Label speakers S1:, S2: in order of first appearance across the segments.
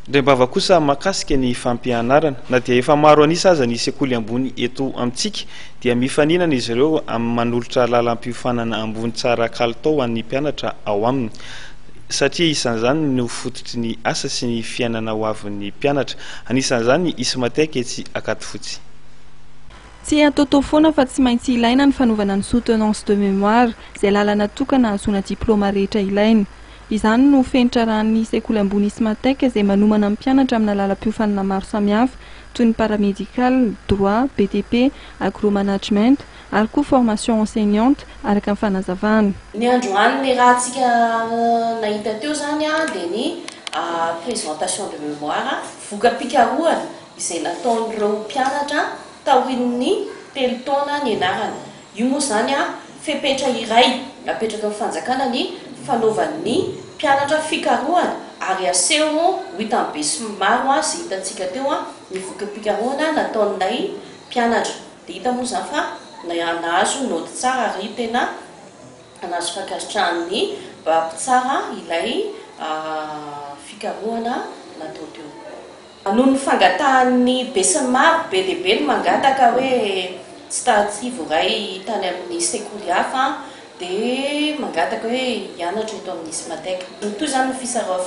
S1: Indraimbava kosa mahakasika ny fampianarana. Na dia efa maro an'isa aza ny sekoly ambony eto amintsika dia mifaninana izy ireo amin'ny manolotra lalam-piofanana ambony tsara kalitao ho an'ny mpianatra ao aminy satria isan'izany no fototry ny asa sy ny fiainana ho avin'ny mpianatra. Anisan'izany ny Ismatec etsy Ankadifotsy.
S2: Tsy ataotao foana fa tsy maintsy ilaina ny fanaovana ny soutenance de mémoire, izay lalana tokana ahazoana diplaoma rehetra ilaina. Izany no fenitra arahan'ny sekoly ambony Ismatec izay manomana ny mpianatra amina lalam-piofanana maro samihafa toy ny paramédical, droit, BTP, agro-management ary koa formation enseignante, araka ny fanazavana.
S3: Ny androany ny rahantsika nahita teo izany dia ny présentation de mémoire, voka-pikarohana izay nataon'ireo mpianatra taorian'ny 3 taona nianarana. Io moa izany fepetra iray napetraka ny fanjakana ny fanaovan'ny mpianatra fikarohana ary aseho ho hitan'ny be sy maro izay hitantsika teo ny voka-pikarohana nataon'ilay mpianatra. Dia hita moa izany fa nahazo naoty tsara ary tena nahazo fankasitrahan'ny mpitsara ilay fikarohana natao teo. Noho ny fangatahan'ny be sy ny maro, be dia be no mangataka hoe tsy tatsy voaray tany amin'ny sekoly hafa dia mangataka hoe hianatra eto amin'ny Ismatec. Mitohy izany ny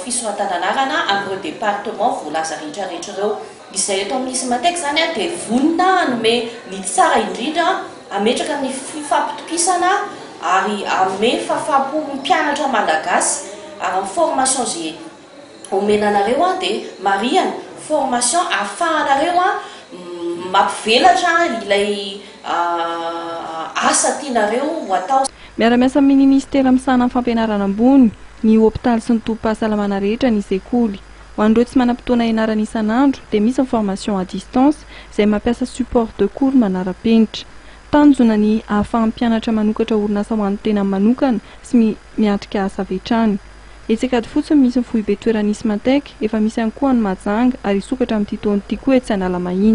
S3: fisoratana anarana amin'ireo département voalaza rehetrarehetra ireo. Izay eto amin'ny Ismatec izany dia vonona hanome ny tsara indrindra, hametraka ny fifampitokisana ary hanome fahafaham-po mpianatra malagasy ary ny formation izay omena anareo dia marihana formation ahafahanareo mampivelatra ilay asa tianareo ho atao.
S2: Miara-miasa amin'ny ministera misahana ny fampianarana ambony, ny hopitaly sy ny tobim-pahasalamana rehetra ny sekoly. Ho an'ireo tsy manam-potoana ianarana isan'andro dia misy ny formation à distance izay mampiasa support de cours manara-penitra. Tanjona ny ahafahan'ny mpianatra manokatra orinasa ho an'ny tena manokana sy miatrika asa avy hatrany. Etsy Ankadifotsy misy ny foibe toeran'ny Ismatec, efa misy ihany koa any Mahajanga ary hisokatra amin'ity taona ity koa etsy Analamahitsy.